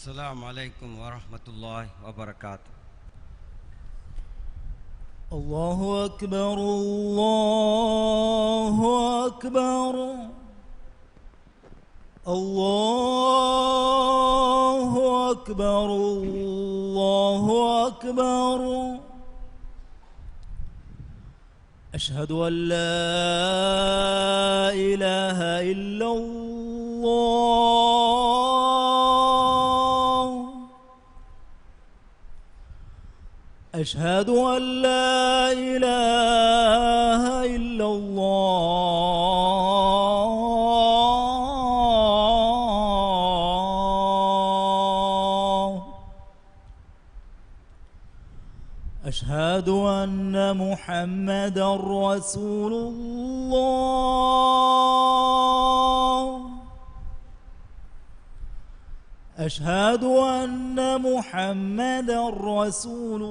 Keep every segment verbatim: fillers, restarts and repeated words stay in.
السلام عليكم ورحمة الله وبركاته. الله أكبر، الله أكبر. الله أكبر، الله أكبر. أشهد أن لا إله إلا الله. أشهد أن لا إله إلا الله. أشهد أن محمدا رسول الله. أشهد أن محمدا رسول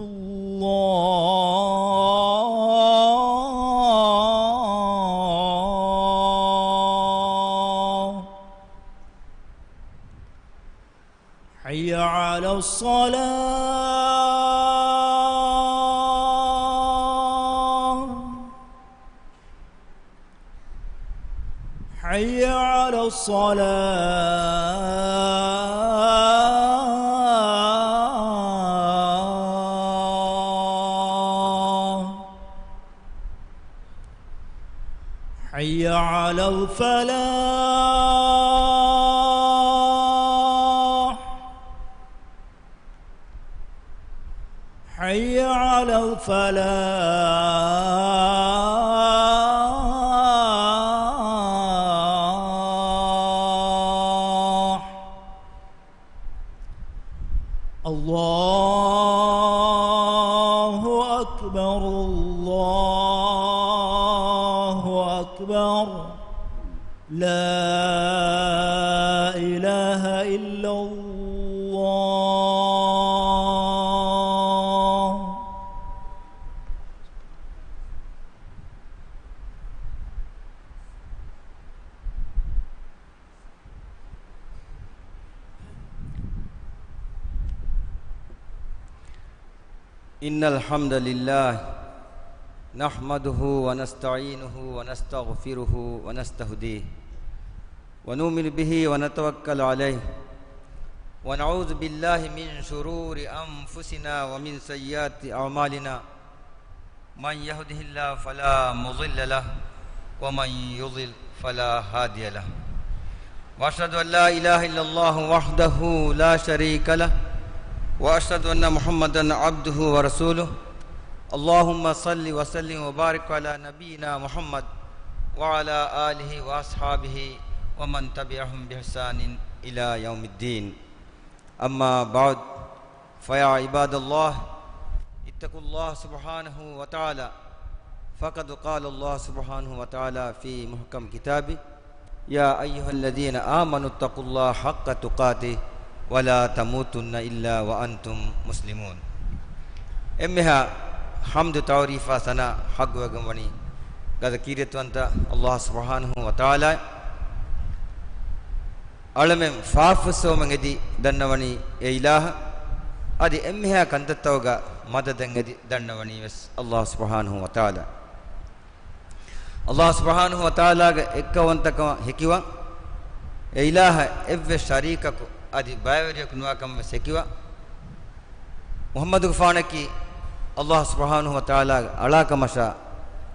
الله. حي على الصلاة. حي على الصلاة. حي على الفلاح. حي على الفلاح. الله أكبر، الله أكبر. لا إله إلا الله. إن الحمد لله نحمده ونستعينه ونستغفره ونستهديه ونؤمن به ونتوكل عليه ونعوذ بالله من شرور أنفسنا ومن سيئات أعمالنا. من يهده الله فلا مضل له ومن يضلل فلا هادي له. وأشهد أن لا إله إلا الله وحده لا شريك له وأشهد أن محمدا عبده ورسوله. اللهم صل وسلم وبارك على نبينا محمد وعلى آله وأصحابه ومن تبعهم بإحسان إلى يوم الدين. أما بعد، فيا عباد الله، اتقوا الله سبحانه وتعالى، فقد قال الله سبحانه وتعالى في محكم كتابه: يا أيها الذين آمنوا اتقوا الله حق تقاته ولا تموتن إلا وأنتم مسلمون. އެންމެހާ ޙަމްދު ތަޢުރީފާ ސަނާ ޙައްޤުވެގެން ވަނީ ގަދަ ކީރިތިވަންތަ ﷲ ސުބްޙާނަހޫ ވަތަޢާލާ. އަޅަމެން ފާފަސްވުމެއް އެދި ދަންނަވަނީ އެ އިލާހަށް. އަދި އެންމެހާ ކަންތައްތަކުގަ މަދަދެއް އެދި ދަންނަވަނީ ވެސް ﷲ ސުބްޙާނަހޫ ވަތަޢާލާ. ﷲ ސުބްޙާނަހޫ ވަތަޢާލާގެ އެއްކައުވަންތަކަމަށް ހެކިވާ، އެ އިލާހަށް އެއްވެސް ޝަރީކަކު އަދި ބައިވެރިޔަކު ނުވާކަމަށް ވެސް ހެކިވާ. މުޙައްމަދުގެފާނަކީ ﷲ ސުބްޙާނަހޫ ވަތަޢާލާގެ އަޅާކަމަށާ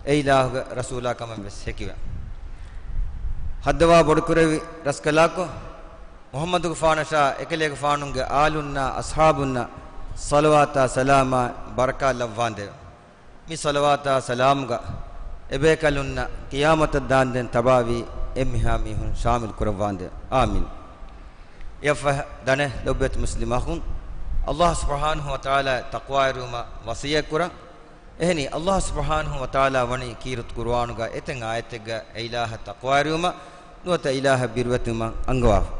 އެ އިލާހުގެ ރަސޫލާކަމަށް ވެސް ހެކިވާ. ހައްދަވާ ބޮޑުކުރެއްވި ރަސްކަލާކޮ، މުޙައްމަދުގެފާނަށާ އެކަލޭގެފާނުގެ އާލުންނާ އަޞްޙާބުންނަށް ޞަލަވާތާ ސަލާމާ ބަރަކާތް ލައްވާނދޭވެ. މި ޞަލަވާތާ ސަލާމުގަ އެބޭކަލުންނަށް ޤިޔާމަތަށް ދާންދެން ތަބާވީ އެންމެހާ މީހުން ޝާމިލް ކުރައްވާނދޭ. އާމީން. އެއަށްފަހު ދަނެ ލޮބުވެތި މުސްލިމް އަޚުން، ﷲ ސުބްޙާނަހޫ ވަތަޢާލާ ތަޤްވާވެރިވުމަށް ވަޞިއްޔަތް ކުރަން. އެހެނީ، ﷲ ސުބްޙާނަހޫ ވަތަޢާލާ ވަނީ ކީރިތި ޤުރުއާނުގަ އެތައް އާޔަތެއްގަ އެ އިލާހަށް ތަޤްވާވެރިވުމަށް ނުވަތަ އިލާހަށް ބިރުވެތިވުމަށް އަންގަވާފަ.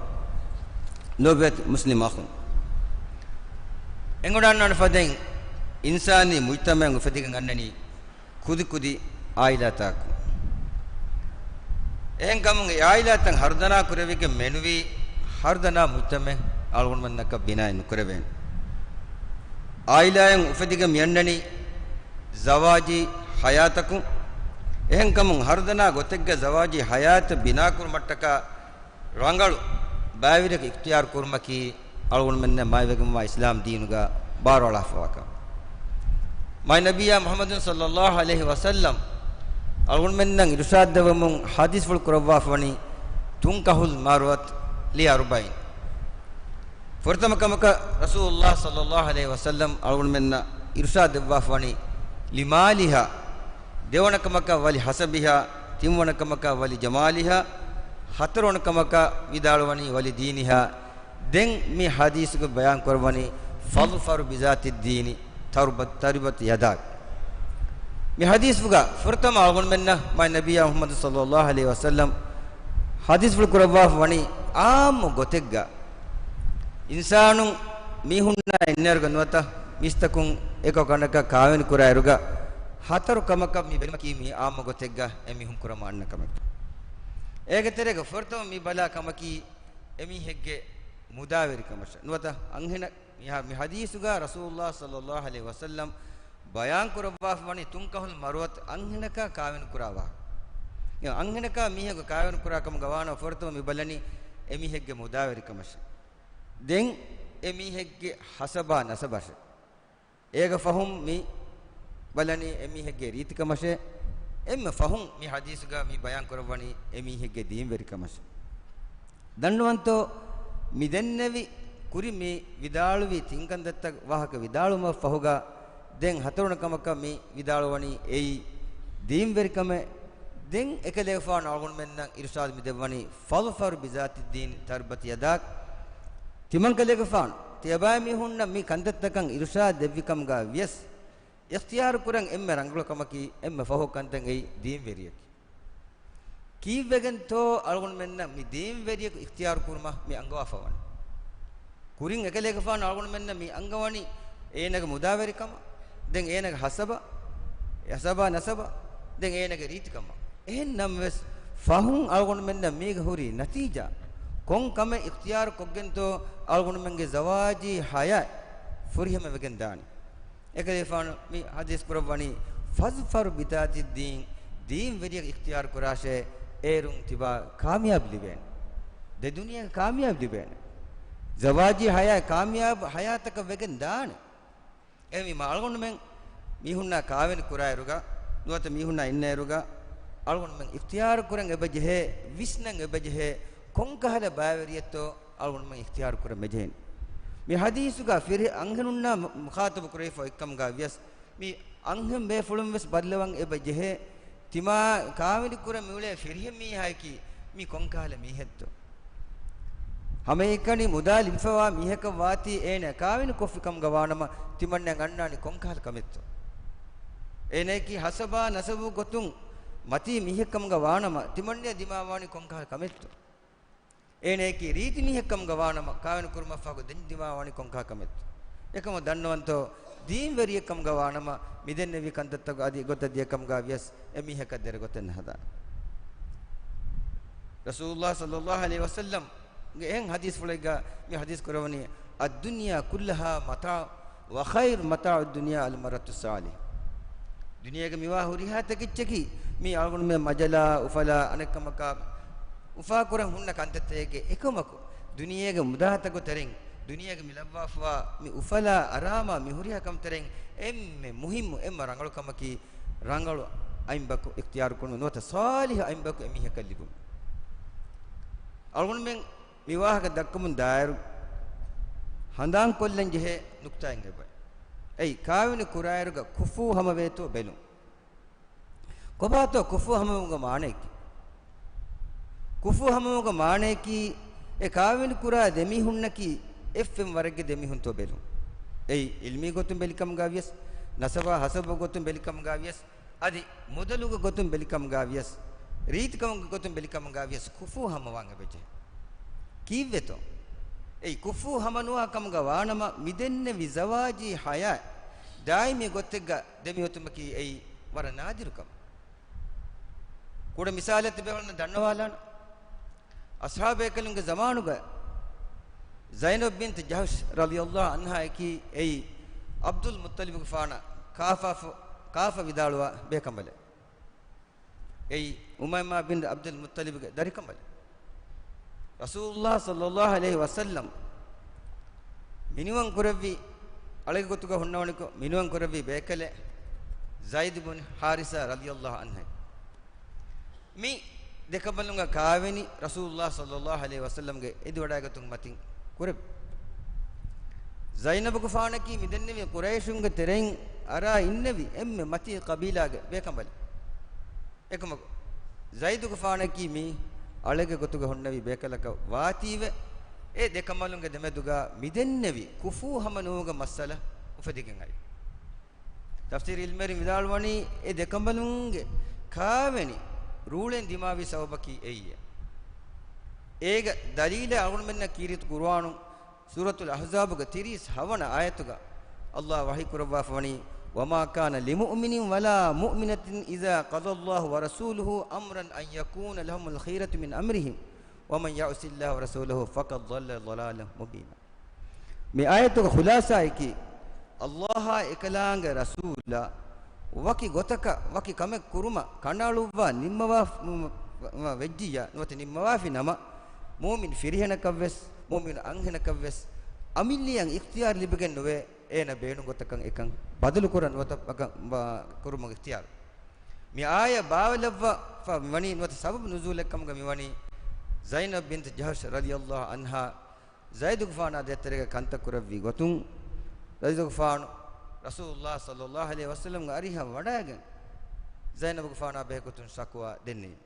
ލޯބިވެތި މުސްލިމް އަޚުން، އެނގުންނާނެ ފަދައިން އިންސާނީ މުޖްތަމަޢެއް އުފެދިގެން އަންނަނީ ކުދިކުދި އާއިލާތަކުން. އެހެންކަމުން އެ އާއިލާތައް ހަރުދަނާ ކުރެވިގެން މެނުވީ ހަރުދަނާ މުޖްތަމަޢެއް އަޅުގަނޑުމެންނަކަށް ބިނާއެއް ނުކުރެވޭނެ. އާއިލާއިން އުފެދިގެން މިއަންނަނީ ޒަވާޖީ ހަޔާތަކުން. އެހެންކަމުން ހަރުދަނާ ގޮތެއްގަ ޒަވާޖީ ހަޔާތަށް ބިނާކުރުމަށްޓަކާ ރަނގަޅު ބައިވެރިޔަކު އިޚްތިޔާރު ކުރުމަކީ އަޅުގަނޑުމެންނަށް މާތްވެގެންވާ އިސްލާމް ދީނުގަ ބާރުއަޅާފަވާ ކަމެއް. މާތް ނަބިއްޔާ މުޙައްމަދު ޞައްލައްލާހު ޢަލައިހި ވަސައްލަމް އަޅުގަނޑުމެންނަށް އިރުޝާދު ދެއްވަމުން ޙަދީޘްފުޅު ކުރައްވާފަވަނީ، تنكح المرأة لأربع. ފުރަތަމަ ކަމަކަށް ރަސޫލުﷲ ޞައްލައްލާހު ޢަލައިހި ވަސައްލަމް އަޅުގަނޑުމެންނަށް އިރުޝާދު ދެއްވާފަވަނީ، لمالها، ދެވަނަ ކަމަކަށް، ولحسبها، ތިންވަނަ ކަމަކަށް، ولجمالها، ހަތަރުވަނަ ކަމަކަށް ވިދާޅުވަނީ، ولدينها. ދެން މި ޙަދީޘުގަ ބަޔާން ކުރައްވަނީ، فاظفر بذات الدين، تربت، تربت يداك. މި ޙަދީޘުގަ ފުރަތަމަ އަޅުގަނޑުމެންނަށް މާތް ނަބިއްޔާ މުޙައްމަދު ޞައްލައްލާހު ޢަލައިހި ވަސައްލަމް ޙަދީޘްފުޅު ކުރައްވާފަ ވަނީ، ޢާއްމު ގޮތެއްގަ އިންސާނުން މީހުންނާ އިންނައިރުގަ ނުވަތަ މީސްތަކުން އެކަކު ކަނޑަކަށް ކާވެނި ކުރާއިރުގަ ހަތަރު ކަމަކަށް މި ބެލުމަކީ މީ ޢާއްމު ގޮތެއްގަ އެމީހުން ކުރަމުން އަންނަ ކަމެއް. އޭގެ ތެރޭގަ ފުރަތަމަ މި ބަލާ ކަމަކީ އެމީހެއްގެ މުދާވެރިކަމަށެވެ. ނުވަތަ އަންހެނަށް މި ޙަ-، މި ޙަދީޘުގަ ރަސޫލުﷲ ޞައްލައްލާހު ޢަލައިހި ވަސައްލަމް ބަޔާން ކުރައްވާފަ ވަނީ تنكح المرأة، އަންހެނަކާ ކާވެނި ކުރާ ވާހަކަ. އެ އަންހެނަކާ މީހަކު ކާވެނި ކުރާ ކަމުގަ ވާނަމަ ފުރަތަމަ މި ބަލަނީ އެމީހެއްގެ މުދާވެރިކަމަށެވެ. ދެން އެމީހެއްގެ ޙަސަބާ ނަސަބަށެވެ. އޭގަ ފަހުން މި ބަލަނީ އެމީހެއްގެ ރީތިކަމަށެވެ. އެންމެ ފަހުން މި ޙަދީޘުގަ މި ބަޔާން ކުރައްވަނީ އެމީހެއްގެ ދީންވެރިކަމަށެވެ. ދަންނަވަންތޯ، މި ދެންނެވި ކުރިން މި ވިދާޅުވި ތިން ކަންތައްތައް ވާހަކަ ވިދާޅުވުމަށް ފަހުގަ، ދެން ހަތަރުވަނަ ކަމަކަށް މި ވިދާޅުވަނީ އެއީ ދީންވެރިކަމެވެ. ދެން އެކަލޭގެފާނު އަޅުގަނޑުމެންނަށް އިރުޝާދު މި ދެއްވަނީ، فاظفر بذات الدين تربت يداك. ތިމަންކަލޭގެފާނު ތިޔަބައިމީހުންނަށް މި ކަންތައްތަކަށް އިރުޝާދު ދެއްވި ކަމުގަ ވިޔަސް، އިޚްތިޔާރު ކުރަން އެންމެ ރަނގަޅު ކަމަކީ، އެންމެ ފަހު ކަންތައް އެއީ ދީންވެރިޔަކީ. ކީއްވެގެންތޯ އަޅުގަނޑުމެންނަށް މި ދީންވެރިޔަކު އިޚްތިޔާރު ކުރުމަށް މި އަންގަވާފަ ވަނީ؟ ކުރިން އެކަލޭގެފާނު އަޅުގަނޑުމެންނަށް މި އަންގަވަނީ އޭނަގެ މުދާވެރިކަމަށް، ދެން އޭނަގެ ޙަސަބަށް، ޙަސަބާ ނަސަބަށް، ދެން އޭނަގެ ރީތިކަމަށް. އެހެން ނަމަވެސް، ފަހުން އަޅުގަނޑުމެންނަށް މީގަ ހުރި ނަތީޖާ ކޮން ކަމެއް އިޚްތިޔާރު ކޮށްގެންތޯ އަޅުގަނޑުމެންގެ ޒަވާޖީ ޙަޔާތް ފުރިހަމަވެގެން ދާނީ؟ އެކަލޭގެފާނު މި ޙަދީޘް ކުރައްވަނީ، فاظفر بذات الدين، ދީންވެރިޔަކު އިޚްތިޔާރު ކުރާށޭ، އޭރުން ތިބާ ކާމިޔާބު ލިބޭނެ. ދެ ދުނިޔޭގަ ކާމިޔާބު ލިބޭނެ. ޒަވާޖީ ޙަޔާތް ކާމިޔާބު ޙަޔާތަކަށް ވެގެން ދާނެ. އެހެންވީމަ އަޅުގަނޑުމެން މީހުންނާ ކާވެނި ކުރާއިރުގަ، ނުވަތަ މީހުންނާ އިންނައިރުގަ، އަޅުގަނޑުމެން އިޚްތިޔާރު ކުރަން އެބަޖެހޭ، ވިސްނަން އެބަޖެހޭ، ކޮންކަހަލަ ބައިވެރިއެއްތޯ އަޅުގަނޑުމެން އިޚްތިޔާރު ކުރަން މިޖެހެނީ. މި ޙަދީޘުގަ ފިރިހެން އަންހެނުންނާ މު-، މުޚާޠަބު ކުރެވިފަ އޮތްކަމުގަ ވިޔަސް، މި އަންހެން ބޭފުޅުން ވެސް ބައްލަވަން އެބަ ޖެހޭ، ތިމާ ކާވެނި ކުރަން މިއުޅޭ ފިރިހެން މީހާޔަކީ މީ ކޮންކަހަލަ މީހެއްތޯ؟ ހަމައެކަނި މުދާ ލިބިފަވާ މީހަކަށް ވާތީ އޭނަ ކާވެނި ކޮށްފި ކަމުގަ ވާނަމަ، ތިމަންނަ އަންނާނީ ކޮންކަހަލަ ކަމެއްތޯ؟ އޭނަޔަކީ ހަސަބާ ނަސަބު ގޮތުން މަތީ މީހެއް ކަމުގަ ވާނަމަ، ތިމަންނަ ދިމާވާނީ ކޮންކަހަލަ ކަމެއްތޯ؟ އޭނަޔަކީ ރީތި މީހެއް ކަމުގަ ވާނަމަ، ކާވެނި ކުރުމަށްފަހު ދެން ދިމާވާނީ ކޮންކަހަލަ ކަމެއްތޯ؟ އެކަމަށް ދަންނަވަންތޯ، ދީންވެރިއެއް ކަމުގަ ވާނަމަ، މިދެންނެވި ކަންތައްތަކުގަ އަދި އެގޮތަށް ދިޔަ ކަމުގަ ވިޔަސް އެމީހަކަށް ދެރަ ގޮތެއް ނަހަދާނެ. ރަސޫލުﷲ ޞައްލައްލާހު ޢަލައިހި ވަސައްލަމްގެ އެހެން ޙަދީޘްފުޅެއްގަ މި ޙަދީޘް ކުރައްވަނީ، الدنيا كلها متاع وخير متاع الدنيا المرأة الصالحة. ދުނިޔޭގަ މިވާ ހުރިހާ ތަކެއްޗަކީ، މީ އަޅުގަނޑުމެން މަޖަލާ އުފަލާ އަނެއްކަމަކާ އުފާކުރަން ހުންނަ ކަންތައްތަކެއްގެ އެކަމަކު، ދުނިޔޭގެ މުދާތަކު ތެރެއިން، ދުނިޔޭގަ މި ލައްވާފަވާ މި އުފަލާ އަރާމާ މި ހުރިހާ ކަންތައް ތެރެއިން އެންމެ މުހިއްމު، އެންމެ ރަނގަޅު ކަމަކީ، ރަނގަޅު އަތްބަކު އިޚްތިޔާރު ކުރުން ނުވަތަ ޞާލިޙު އަތްބަކު އެމީހަކަށް ލިބުން. އަޅުގަނޑުމެން މި ވާހަކަ ދައްކަމުން ދާއިރު، ހަނދާންކޮށްލަން ޖެހޭ ނުކްތާއެއް އެބައި. އެއީ، ކާވެނި ކުރާއިރުގަ ކުފޫ ހަމަވޭތޯ ބެލުން. ކޮބާތޯ ކުފޫ ހަމަވުމުގެ މާނަޔަކީ؟ ކުފޫ ހަމަވުމުގެ މާނަޔަކީ، އެ ކާވެނި ކުރާ ދެމީހުންނަކީ އެއްފެން ވަރެއްގެ ދެމީހުންތޯ ބެލުން. އެއީ، ޢިލްމީ ގޮތުން ބެލިކަމުގަ ވިޔަސް، ނަސަބާ ހަސަބު ގޮތުން ބެލިކަމުގަ ވިޔަސް، އަދި މުދަލުގެ ގޮތުން ބެލިކަމުގަ ވިޔަސް، ރީތިކަމުގެ ގޮތުން ބެލިކަމުގަ ވިޔަސް ކުފޫ ހަމަވާން އެބަޖެހޭ. ކީއްވެތޯ؟ އެއީ ކުފޫ ހަމަނުވާ ކަމުގަ ވާނަމަ، މިދެންނެވި ޒަވާޖީ ޙަޔާތް ދާއިމީ ގޮތެއްގަ ދެމިއޮތުމަކީ އެއީ ވަރަށް ނާދިރު ކަމެއް. ކުޑަ މިސާލެއް ތިބޭފުޅުންނަށް ދަންނަވާލާނަން. އަޞްޙާބު ބޭކަލުންގެ ޒަމާނުގަ ޒައިނަބް ބިންތު ޖަހުޝް ރަޟިޔަﷲ ޢަންހާއަކީ އެއީ ޢަބްދުލް މުއްޠަލިބުގެފާނަށް ކާފާފު-، ކާފަ ވިދާޅުވާ ބޭކަނބަލެއް. އެއީ އުމައިމާ ބިން ޢަބްދުލް މުއްޠަލިބުގެ ދަރިކަނބަލެއް. ރަސޫލުﷲ ޞައްލަﷲ ޢަލައިހި ވަސައްލަމް މިނިވަން ކުރެއްވި، އަޅެގެ ގޮތުގަ ހުންނަވަނިކޮށް މިނިވަން ކުރެއްވި ބޭކަލެއް ޒައިދު ބިން ޙާރިސާ ރަޟިޔަﷲ ޢަންހު. މި ދެކަނބަލުންގަ ކާވެނި ރަސޫލުﷲ ޞައްލަﷲ ޢަލައިހި ވަސައްލަމްގެ އެދިވަޑައިގަތުން މަތިން ކުރެއްވި. ޒައިނަބުގެފާނަކީ މިދެންނެވި ޤުރައިޝުންގެ ތެރެއިން އަރާ އިންނެވި އެންމެ މަތީ ޤަބީލާގެ ބޭކަނބަލެއް. އެކަމަކު، ޒައިދުގެފާނަކީ މީ އަޅެގެ ގޮތުގަ ހުންނެވި ބޭކަލަކަށް ވާތީވެ، އެ ދެކަނބަލުންގެ ދެމެދުގަ މިދެންނެވި ކުފޫ ހަމަނުވުމުގެ މައްސަލަ އުފެދިގެން އައި. ތަފްސީރު ޢިލްމުވެރިން ވިދާޅުވަނީ، އެ ދެކަނބަލުންގެ ކާވެނި ރޫޅޭން ދިމާވި ސަބަބަކީ އެއީ. އޭގެ ދަލީލެއް އަޅުގަނޑުމެންނަށް ކީރިތި ޤުރުއާނު ސޫރަތުލް އަޙްޒާބުގެ ތިރީސް ހަވަނަ އާޔަތުގަ ﷲ ވަޙީ ކުރައްވާފަ ވަނީ، وما كان لمؤمن ولا مؤمنة إذا قضى الله ورسوله أمرا أن يكون لهم الخيرة من أمرهم ومن يعص الله ورسوله فقد ضل ضلالا مبينا. މި އާޔަތުގެ ޚުލާޞާއަކީ، ﷲ އާ އެކަލާނގެ ރަސޫލާ ވަކި ގޮތަކަށް ވަކި ކަމެއް ކުރުމަށް ކަނޑައަޅުއްވާ ނިންމަވާ، ވެއްޖިއްޔާ ނުވަތަ ނިންމަވާފި ނަމަ، މުއުމިން ފިރިހެނަކަށްވެސް، މުއުމިން އަންހެނަކަށްވެސް އަމިއްލައަށް އިޚްތިޔާރު ލިބިގެން ނުވޭ، އޭނަ ބޭނުން ގޮތަކަށް އެކަން ބަދަލު ކުރަން ނުވަތަ ކުރުމުގެ އިޚްތިޔާރު. މި އާޔަތް ބާވައިލައްވާފަ މިވަނީ ނުވަތަ ސަބަބު ނުޒޫލެއް ކަމުގަ މިވަނީ، ޒައިނަބް ބިންތު ޖަހުޝް ރަޟިޔަﷲ ޢަންހާ ޒައިދުގެފާނާ ދޭތެރޭގަ ކަންތައް ކުރެއްވި ގޮތުން، ޒައިދުގެފާނު ރަސޫލުﷲ ޞައްލަﷲ ޢަލައިހި ވަސައްލަމްގެ އަރިހަށް ވަޑައިގެން، ޒައިނަބުގެފާނާ ބެހޭގޮތުން ޝަކުވާ ދެންނެވި.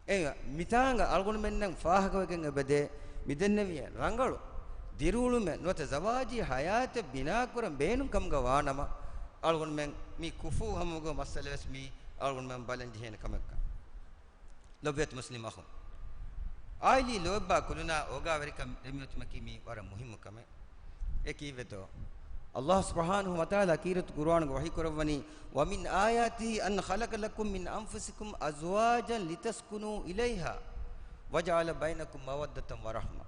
އެ މިތާނގަ އަޅުގަނޑުމެންނަށް ފާހަގަވެގެން އެބަދޭ، މިދެންނެވި ރަނގަޅު ދިރިއުޅުމެއް ނުވަތަ ޒަވާޖީ ޙަޔާތެއް ބިނާކުރަން ބޭނުން ކަމުގަ ވާނަމަ، އަޅުގަނޑުމެން މި ކުފޫ ހަމަވުމުގެ މައްސަލަވެސް މީ އަޅުގަނޑުމެން ބަލަން ޖެހޭނެ ކަމެއްކަން. ލޮބުވެތި މުސްލިމް އަޚުން، ޢާއިލީ ލޯތްބާ ކުލުނާ އޯގާވެރިކަން ދެމިއޮތުމަކީ މީ ވަރަށް މުހިއްމު ކަމެއް. އެ ކީއްވެތޯ؟ ﷲ ސުބްޙާނަހޫ ވަތަޢާލާ ކީރިތި ޤުރުއާނުގަ ވަޙީ ކުރައްވަނީ، ومن آياته أن خلق لكم من أنفسكم أزواجا لتسكنوا إليها وجعل بينكم مودة ورحمة.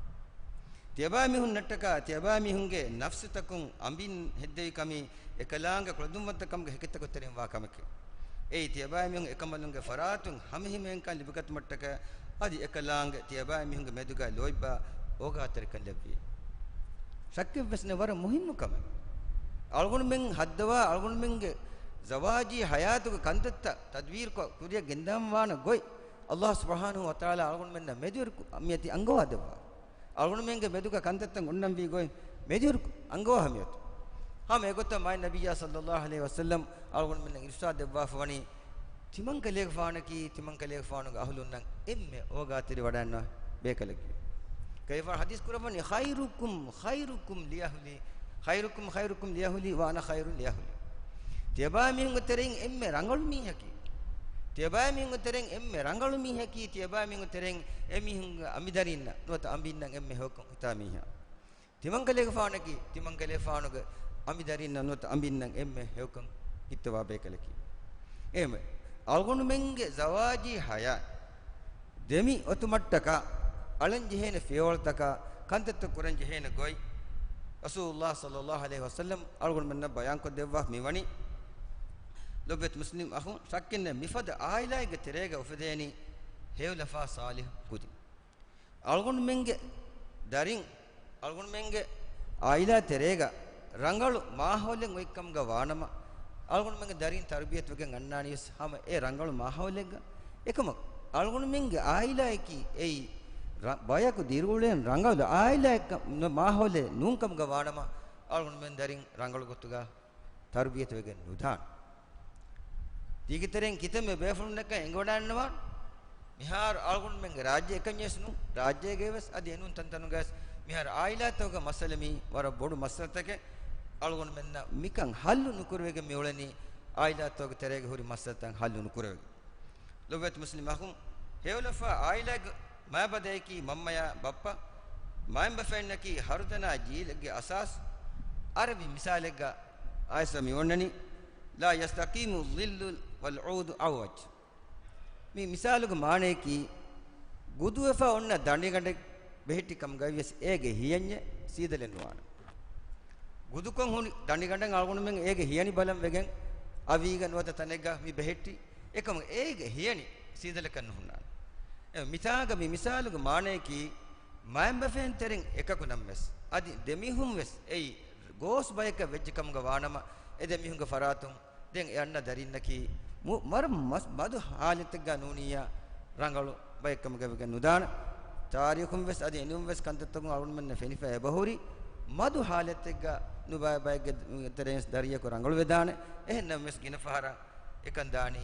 ތިޔަބައިމީހުންނަށްޓަކާ ތިޔަބައިމީހުންގެ ނަފްސުތަކުން އަނބިން ހެއްދެވި ކަމީ އެކަލާނގެ ކުޅަދުންވަންތަކަމުގެ ހެކިތަކުގެ ތެރެއިން ވާ ކަމެކޭ. އެއީ ތިޔަބައިމީހުން އެކަނބަލުންގެ ފަރާތުން ހަމަހިމޭންކަން ލިބިގަތުމަށްޓަކައި، އަދި އެކަލާނގެ ތިޔަބައިމީހުންގެ މެދުގަ ލޯތްބާ އޯގާތެރިކަން ލެއްވި. ޝައްކެއްވެސް ނެތް ވަރަށް މުހިއްމު ކަމެއް. އަޅުގަނޑުމެން ހައްދަވާ އަޅުގަނޑުމެންގެ ޒަވާޖީ ޙަޔާތުގެ ކަންތައްތައް ތަދްބީރުކޮށް ކުރިއަށް ގެންދަވާން ވާނެ ގޮތް، ﷲ ސުބްޙާނަހޫ ވަތަޢާލާ އަޅުގަނޑުމެންނަށް މެދުވެރި ކު-، މިއަދި އަންގަވާ ދެއްވާ. އަޅުގަނޑުމެންގެ މެދުގަ ކަންތައްތައް އޮންނަންވީ ގޮތް މެދުވެރި ކުރު-، އަންގަވާ ހަމަޔަތު. ހަމަ އެގޮތަށް މާތް ނަބިއްޔާ ޞައްލަﷲ ޢަލައިހި ވަސައްލަމް އަޅުގަނޑުމެންނަށް އިރުޝާދު ދެއްވާފަ ވަނީ، ތިމަންކަލޭގެފާނަކީ، ތިމަންކަލޭގެފާނުގެ އަހުލުންނަށް އެންމެ އޯގާތެރި ވަޑައިގަންނަވާ ބޭކަލަކީ. ކަލޭގެފާނު ޙަދީޘް ކުރައްވަނީ، خيركم خيركم لأهله، خيركم خيركم لأهله وأنا خير لأهلي. ތިޔަބައިމީހުންގެ ތެރެއިން އެންމެ ރަނގަޅު މީހަކީ، ތިޔަބައިމީހުންގެ ތެރެއިން އެންމެ ރަނގަޅު މީހަކީ، ތިޔަބައިމީހުންގެ ތެރެއިން އެމީހުންގެ އަނބިދަރީންނަށް ނުވަތަ އަނބިންނަށް އެންމެ ހެޔޮކޮށް ހިތާ މީހާ. ތިމަންކަލޭގެފާނަކީ، ތިމަންކަލޭގެފާނުގެ އަނބިދަރީންނަށް ނުވަތަ އަނބިންނަށް އެންމެ ހެޔޮކޮށް ހިއްތަވާ ބޭކަލަކީ. އެހެންވެ، އަޅުގަނޑުމެންގެ ޒަވާޖީ ޙަޔާތް ދެމި އޮތުމަށްޓަކާ އަޅަން ޖެހޭނެ ފިޔަވަޅުތަކާ ކަންތައްތައް ކުރަން ޖެހޭނެ ގޮތް، ރަސޫލުﷲ ޞައްލަﷲ ޢަލައިހި ވަސައްލަމް އަޅުގަނޑުމެންނަށް ބަޔާންކޮށްދެއްވާފަ މިވަނީ. ލޮބުވެތި މުސްލިމް އަޚުން، ޝައްކެއްނެތް މިފަދަ ޢާއިލާއެއްގެ ތެރޭގަ އުފެދޭނީ ހެޔޮލަފާ ޞާލިޙު ކުދިން. އަޅުގަނޑުމެންގެ ދަރިން، އަޅުގަނޑުމެންގެ ޢާއިލާ ތެރޭގަ ރަނގަޅު މާހައުލެއް އޮތްކަމުގަ ވާނަމަ، އަޅުގަނޑުމެންގެ ދަރިން ތަރުބިޔަތުވެގެން އަންނާނީވެސް ހަމަ އެ ރަނގަޅު މާހައުލެއްގަ. އެކަމަކު، އަޅުގަނޑުމެންގެ ޢާއިލާއަކީ އެއީ ރަ-، ބަޔަކު ދިރިއުޅޭން ރަނގަޅު ޢާއިލާއެއް ކަ-، މާހައުލެއް ނޫންކަމުގަ ވާނަމަ، އަޅުގަނޑުމެން ދަރިން ރަނގަޅު ގޮތުގަ ތަރުބިޔަތުވެގެން ނުދާނެ. ތީގެ ތެރެއިން ކިތަންމެ ބޭފުޅުންނަކަށް އެނގިވަޑައިގަންނަވާނެ. މިހާރު އަޅުގަނޑުމެންގެ ރާއްޖެ އެކަންޏެސް ނޫން، ރާއްޖޭގައިވެސް އަދި އެނޫން ތަންތަނުގައިވެސް މިހާރު ޢާއިލާތަކުގެ މައްސަލަ މީ ވަރަށް ބޮޑު މައްސަލަތަކެއް. އަޅުގަނޑުމެންނަށް މިކަން ހައްލު ނުކުރެވިގެން މިއުޅެނީ ޢާއިލާތަކުގެ ތެރޭގަ ހުރި މައްސަލަތައް ހައްލު ނުކުރެވިގެން. ލޮބުވެތި މުސްލިމް އަޚުން، ހެޔޮލަފާ ޢާއިލާގެ މާބަދަޔަކީ މަންމަޔާ ބައްޕަ، މައިންބަފައިންނަކީ ހަރުދަނާ ޖީލެއްގެ އަސާސް. ޢަރަބި މިސާލެއްގަ އައިސް މި އޮންނަނީ، لا يستقيم الظل والعود أعوج. މި މިސާލުގެ މާނަޔަކީ، ގުދުވެފަ އޮންނަ ދަނޑިގަނޑެއް ބެހެއްޓި ކަމުގައިވިޔަސް އޭގެ ހިޔަންޏެއް ސީދަލެއް ނުވާނެ. ގުދުކޮށް ހުނި ދަނޑިގަނޑަށް އަޅުގަނޑުމެން އޭގެ ހިޔަނި ބަލަން ވެގެން އަވީގަ ނުވަތަ ތަނެއްގަ މި ބެހެއްޓި. އެކަމު އޭގެ ހިޔަނި ސީދަލަކަށް ނުހުންނާނެ. އެ މިތާގަ މި މިސާލުގެ މާނަޔަކީ، މައިންބަފައިން ތެރެއިން އެކަކު ނަމަވެސް، އަދި ދެމީހުން ވެސް އެއީ ގޯސް ބަޔަކަށް ވެއްޖެ ކަމުގަ ވާނަމަ، އެ ދެމީހުންގެ ފަރާތުން ދެން އެ އަންނަ ދަރިންނަކީ މު-، މަރު މަސް-، މަދު ހާލަތެއްގަ ނޫނިއްޔާ ރަނގަޅު ބައެއްކަމުގަ ވެގެން ނުދާނެ. ތާރީޚުން ވެސް އަދި އެނޫން ވެސް ކަންތައްތަކުން އަޅުގަނޑުމެންނަށް ފެނިފަ އެބަހުރި މަދު ހާލަތެއްގަ ނުބައި ބައެއްގެ ތެރެއިން ދަރިޔަކު ރަނގަޅު ވެދާނެ. އެހެން ނަމަވެސް ގިނަ ފަހަރަށް އެކަން ދާނީ